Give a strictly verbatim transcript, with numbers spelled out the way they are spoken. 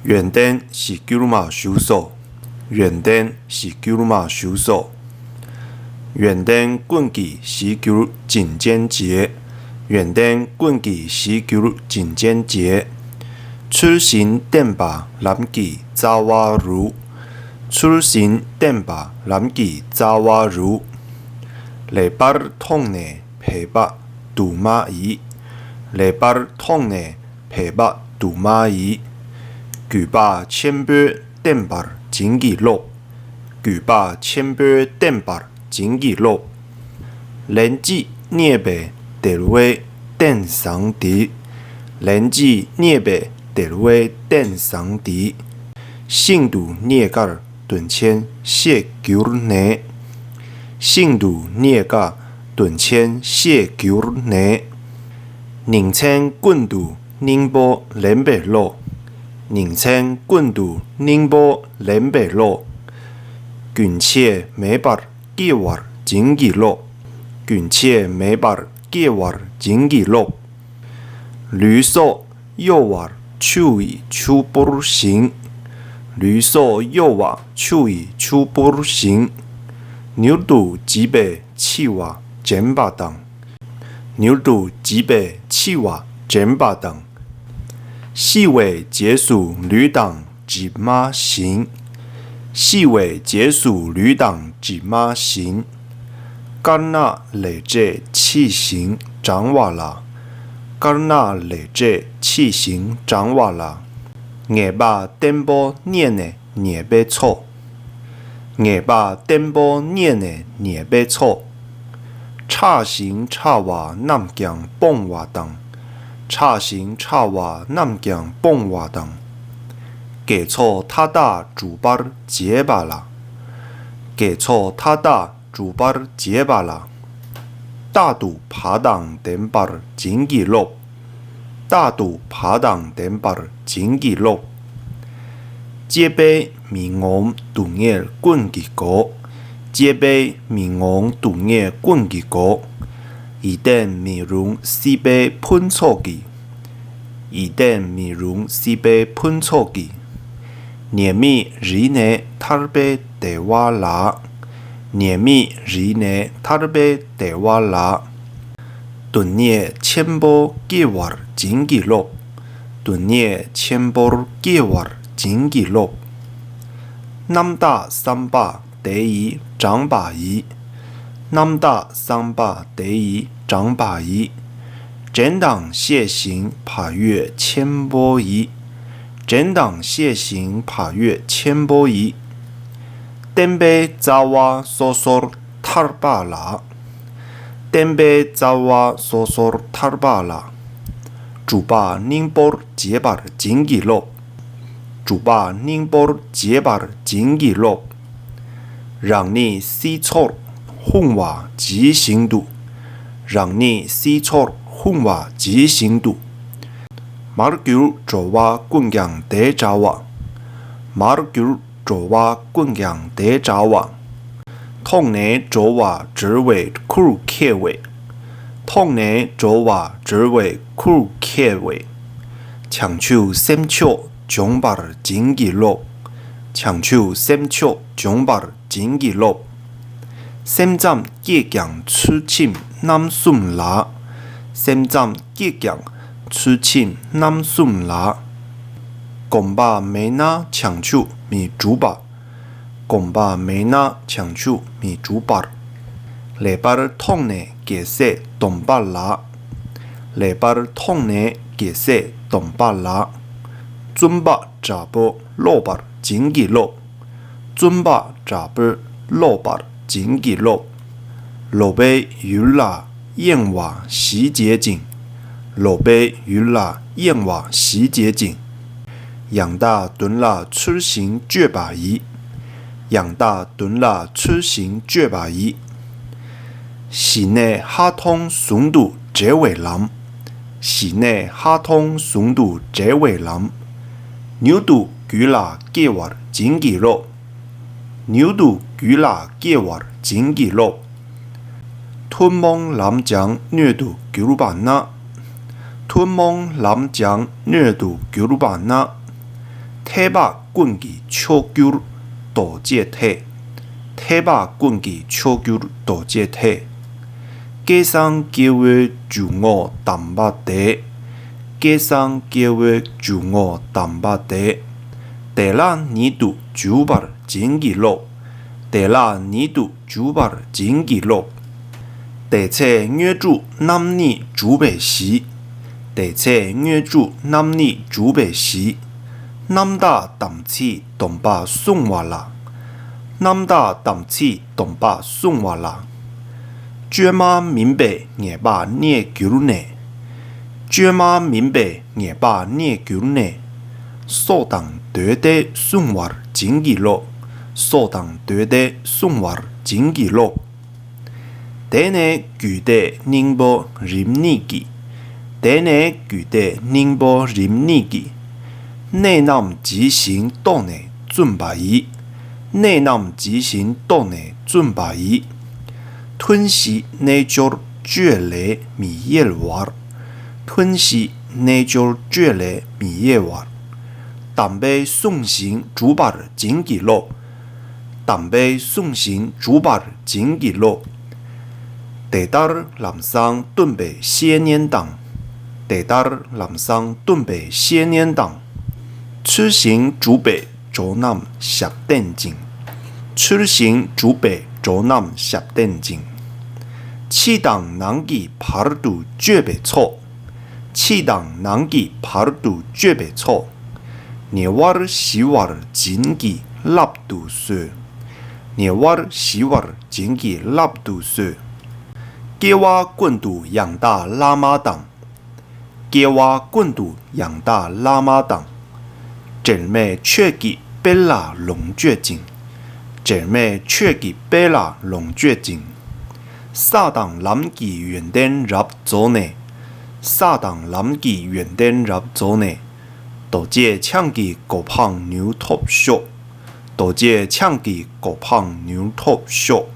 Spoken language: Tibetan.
ཡོན་ཏན་གཞིར་གྱུར་མ་བཞུགས་སོ། ཡོན་ཏན་གཞིར་གྱུར་མ་བཞུགས་སོ། ཡོན་ཏན་ཀུན་གྱི་གཞིར་གྱུར་བྱིན་ཅན་རྗེ། ཡོན་ཏན་ཀུན་གྱི་གཞིར་གྱུར་བྱིན་ཅན་རྗེ། ཚུལ་བཞིན་བསྟེན་པ་ལམ་གྱི་རྩ་བ་རུ། ཚུལ་བཞིན་བསྟེན་པ་ལམ་གྱི་རྩ་བ་རུ། ལེགས་པར་མཐོང་ནས་འབད་པ་དུ་མ་ཡིས། ལེགས་པར་མཐོང་ནས་འབད་པ་དུ་མ་ཡིས། གུས་པ་ཆེན་པོས་བསྟེན་པར་བྱིན་གྱིས་རློབས། གུས་པ་ཆེན་པོས་བསྟེན་པར་བྱིན་གྱིས་རློབས། ལན་གཅིག་རྙེད་པའི་བདེ་བའི་རྟེན་བཟང་འདི། ལན་གཅིག་རྙེད་པའི་བདེ་བའི་རྟེན་བཟང་འདི། ཤིན་ཏུ་རྙེད་དཀའ་དོན་ཆེན་ཤེས་གྱུར་ནས། ཤིན་ཏུ་རྙེད་དཀའ་དོན་ཆེན་ཤེས་གྱུར་ནས། ཉིན་མཚན་ཀུན་ཏུ་སྙིང་པོ་ལེན་པའི་བློ། ཉིན་མཚན་ཀུན་ཏུ་སྙིང་པོ་ལེན་པའི་བློ། རྒྱུན་ཆད་མེད་པར་སྐྱེ་བར་བྱིན་གྱིས་རློབས། རྒྱུན་ཆད་མེད་པར་སྐྱེ་བར་བྱིན་གྱིས་རློབས། ལུས་སྲོག་གཡོ་བ་ཆུ་ཡི་ཆུ་བུར་བཞིན། ལུས་སྲོག་གཡོ་བ་ཆུ་ཡི་ཆུ་བུར་བཞིན། མྱུར་དུ་འཇིག་པས་འཆི་བ་དྲན་པ་དང་། མྱུར་དུ་འཇིག་པས་འཆི་བ་དྲན་པ་དང་། ཤི་བའི་རྗེས་སུ་ལུས་དང་གྲིབ་མ་བཞིན། ཤི་བའི་རྗེས་སུ་ལུས་དང་གྲིབ་མ་བཞིན། དཀར་ནག་ལས་འབྲས་ཕྱི་བཞིན་འབྲང་བ་ལ། དཀར་ནག་ལས་འབྲས་ཕྱི་བཞིན་འབྲང་བ་ལ། ངེས་པ་བརྟན་པོ་རྙེད་ནས་ཉེས་པའི་ཚོགས། ངེས་པ་བརྟན་པོ་རྙེད་ནས་ཉེས་པའི་ཚོགས། ཕྲ་ཞིང་ཕྲ་བ་རྣམས་ཀྱང་སྤོང་བ་དང་། ཕྲ་ཞིང་ཕྲ་བ་རྣམས་ཀྱང་སྤོང་བ་དང་། དགེ་ཚོགས་མཐའ་དག་སྒྲུབ་པར་བྱེད་པ་ལ། དགེ་ཚོགས་མཐའ་དག་སྒྲུབ་པར་བྱེད་པ་ལ། རྟག་ཏུ་བག་དང་ལྡན་པར་བྱིན་གྱིས་རློབས། རྟག་ཏུ་བག་དང་ལྡན་པར་བྱིན་གྱིས་རློབས། གཅེས་པར་མི་ངོམས་སྡུག་བསྔལ་ཀུན་གྱི་སྒོ། གཅེས་པར་མི་ངོམས་སྡུག་བསྔལ་ཀུན་གྱི་སྒོ། ཡིད་བརྟན་མི་རུང་སྲིད་པའི་ཕུན་ཚོགས་ཀྱི། ཡིད་བརྟན་མི་རུང་སྲིད་པའི་ཕུན་ཚོགས་ཀྱི། ཉེས་དམིགས་རིག་ནས་ཐར་པའི་བདེ་བ་ལ། ཉེས་དམིགས་རིག་ནས་ཐར་པའི་བདེ་བ་ལ། སྡུག་བསྔལ་ཆེན་པོ་སྐྱེ་བར་བྱིན་གྱིས་རློབས། སྡུག་བསྔལ་ཆེན་པོར་སྐྱེ་བར་བྱིན་གྱིས་རློབས། རྣམ་དག་བསམ་པ་དེ་ཡིས་དྲངས་པ་ཡིས། རྣམ་དག་བསམ་པ་དེ་ཡིས་དྲངས་པ་ཡིས། དྲན་དང་བཤད་ཞིང་བག་ཡོད་ཆེན་པོ་ཡིས། དྲན་དང་བཤད་ཞིང་བག་ཡོད་ཆེན་པོ་ཡིས། བསྟན་པའི་རྩ་བ་སོ་སོར་ཐར་པ་ལ། བསྟན་པའི་རྩ་བ་སོ་སོར་ཐར་པ་ལ། སྒྲུབ་པ་སྙིང་པོར་བྱེད་པར་བྱིན་གྱིས་རློབས། སྒྲུབ་པ་སྙིང་པོར་བྱེད་པར་བྱིན་གྱིས་རློབས། རང་ཉིད་སྲིད་མཚོར་ལྷུང་བ་ཇི་བཞིན་དུ། རང་ཉིད་སྲིད་མཚོར་ལྷུང་བ་ཇི་བཞིན་དུ། མར་གྱུར་འགྲོ་བ་ཀུན་ཀྱང་དེ་འདྲ་བ། མར་གྱུར་འགྲོ་བ་ཀུན་ཀྱང་དེ་འདྲ་བ། མཐོང་ནས་འགྲོ་བ་གྲོལ་བའི་ཁུར་ཁྱེར་བས། མཐོང་ནས་འགྲོ་བ་གྲོལ་བའི་ཁུར་ཁྱེར་བས། བྱང་ཆུབ་སེམས་མཆོག་འབྱོངས་པར་བྱིན་གྱིས་རློབས། བྱང་ཆུབ་སེམས་མཆོག་འབྱོངས་པར་བྱིན་གྱིས་རློབས། སེམས་ཙམ་སྐྱེས་ཀྱང་ཚུལ་ཁྲིམས་རྣམ་གསུམ་ལ། སེམས་ཙམ་སྐྱེས་ཀྱང་ཚུལ་ཁྲིམས་རྣམ་གསུམ་ལ། གོམས་པ་མེད་ན་བྱང་ཆུབ་མི་འགྲུབ་པ། གོམས་པ་མེད་ན་བྱང་ཆུབ་མི་འགྲུབ་པར། ལེགས་པར་མཐོང་ནས་རྒྱལ་སྲས་སྡོམ་པ་ལགས། ལེགས་པར་མཐོང་ནས་རྒྱལ་སྲས་སྡོམ་པ་ལགས། བཙུན་པ་དྲག་པོས་རློབས་པར་བྱིན་གྱིས་རློབས། བཙུན་པ་དྲག་པོས་རློབས་པར་བྱིན་གྱིས་རློབས། ལོག་པའི་ཡུལ་ལ་གཡེང་བ་ཞི་བྱེད་ཅིང་། ལོག་པའི་ཡུལ་ལ་གཡེང་བ་ཞི་བྱེད་ཅིང་། ཡང་དག་དོན་ལ་ཚུལ་བཞིན་སྤྱོད་པ་ཡིས། ཡང་དག་དོན་ལ་ཚུལ་བཞིན་སྤྱོད་པ་ཡིས། ཞི་གནས་ལྷག་མཐོང་ཟུང་དུ་འབྲེལ་བའི་ལམ། ཞི་གནས་ལྷག་མཐོང་ཟུང་དུ་འབྲེལ་བའི་ལམ། མྱུར་དུ་རྒྱུད་ལ་སྐྱེ་བར་བྱིན་གྱིས་རློབས། མྱུར་དུ་རྒྱུད་ལ་སྐྱེ་བར་བྱིན་གྱིས་རློབས། ཐུན་མོང་ལམ་ཀྱང་སྣོད་དུ་གྱུར་པ་ན། ཐུན་མོང་ལམ་ཀྱང་སྣོད་དུ་གྱུར་པ་ན། ཐེག་པ་ཀུན་གྱི་མཆོག་གྱུར་རྡོ་རྗེ་ཐེག་ཐེག་པ་ཀུན་གྱི་མཆོག་གྱུར་རྡོ་རྗེ་ཐེག་སྐལ་བཟང་སྐྱེ་བོའི་འཇུག་ངོགས་དམ་པ་དེ། སྐལ་བཟང་སྐྱེ་བོའི་འཇུག་ངོགས་དམ་པ་དེ། དེ་ལ་ཉིད་དུ་འཇུག་པར་བྱིན་གྱིས་རློབས། དེ་ལ་ཉིད་དུ་འཇུག་པར་བྱིན་གྱིས་རློབས། དེ་ཚེ་དངོས་གྲུབ་རྣམ་གཉིས་འཇུག་པའི་གཞི། དེ་ཚེ་དངོས་གྲུབ་རྣམ་གཉིས་འཇུག་པའི་གཞི། རྣམ་དག་དམ་ཚིག་སྡོམ་པ་བསྲུང་བ་ལ། རྣམ་དག་དམ་ཚིག་སྡོམ་པ་བསྲུང་བ་ལ། བཅོས་མ་མིན་པའི་ཉེས་པ་རྙེད་གྱུར་ནས། བཅོས་མ་མིན་པའི་ཉེས་པ་རྙེད་གྱུར་ནས། སྲོག་དང་བསྡོས་ཏེ་བསྲུང་བར་བྱིན་གྱིས་རློབས། སྲོག་དང་བསྡོས་ཏེ་བསྲུང་བར་བྱིན་གྱིས་རློབས། དེ་ནས་རྒྱུད་སྡེ་སྙིང་པོ་རིམ་གཉིས་ཀྱི། དེ་ནས་རྒྱུད་སྡེ་སྙིང་པོ་རིམ་གཉིས་ཀྱི། གནད་རྣམས་ཇི་བཞིན་རྟོགས་ནས་བཙུན་པ་ཡི། གནད་རྣམས་ཇི་བཞིན་རྟོགས་ནས་བཙུན་པ་ཡི། ཐུན་བཞིའི་རྣལ་འབྱོར་བཅོས་ལས་མི་གཡེལ་བར། ཐུན་བཞིའི་རྣལ་འབྱོར་བཅོས་ལས་མི་གཡེལ་བར། དམ་པའི་བསྲུང་ཞིང་སྒྲུབ་པར་བྱིན་གྱིས་རློབས། དམ་པའི་བསྲུང་ཞིང་སྒྲུབ་པར་བྱིན་གྱིས་རློབས། དེ་ལྟར་ལམ་བཟང་སྟོན་པའི་བཤེས་གཉེན་དང་། དེ་ལྟར་ལམ་བཟང་སྟོན་པའི་བཤེས་གཉེན་དང་། ཚུལ་བཞིན་སྒྲུབ་པའི་གྲོགས་རྣམས་ཞབས་བརྟན་ཅིང་། ཚུལ་བཞིན་སྒྲུབ་པའི་གྲོགས་རྣམས་ཞབས་བརྟན་ཅིང་། ཕྱི་དང་ནང་གི་བར་དུ་གཅོད་པའི་ཚོགས། ཕྱི་དང་ནང་གི་བར་དུ་གཅོད་པའི་ཚོགས། ཉེ་བར་ཞི་བར་བྱིན་གྱིས་བརླབ་ཏུ་གསོལ། ཉེ་བར་ཞི་བར་བྱིན་གྱིས་བརླབ་ཏུ་གསོལ། སྐྱེ་བ་ཀུན་ཏུ་ཡང་དག་བླ་མ་དང་། སྐྱེ་བ་ཀུན་ཏུ་ཡང་དག་བླ་མ་དང་། འབྲལ་མེད་ཆོས་ཀྱི་དཔལ་ལ་ལོངས་སྤྱོད་ཅིང་། འབྲལ་མེད་ཆོས་ཀྱི་དཔལ་ལ་ལོངས་སྤྱོད་ཅིང་། ས་དང་ལམ་གྱི་ཡོན་ཏན་རབ་རྫོགས་ནས། ས་དང་ལམ་གྱི་ཡོན་ཏན་རབ་རྫོགས་ནས། རྡོ་རྗེ་འཆང་གི་གོ་འཕང་མྱུར་ཐོབ་ཤོག། རྡོ་རྗེ་འཆང་གི་གོ་འཕང་མྱུར་ཐོབ་ཤོག།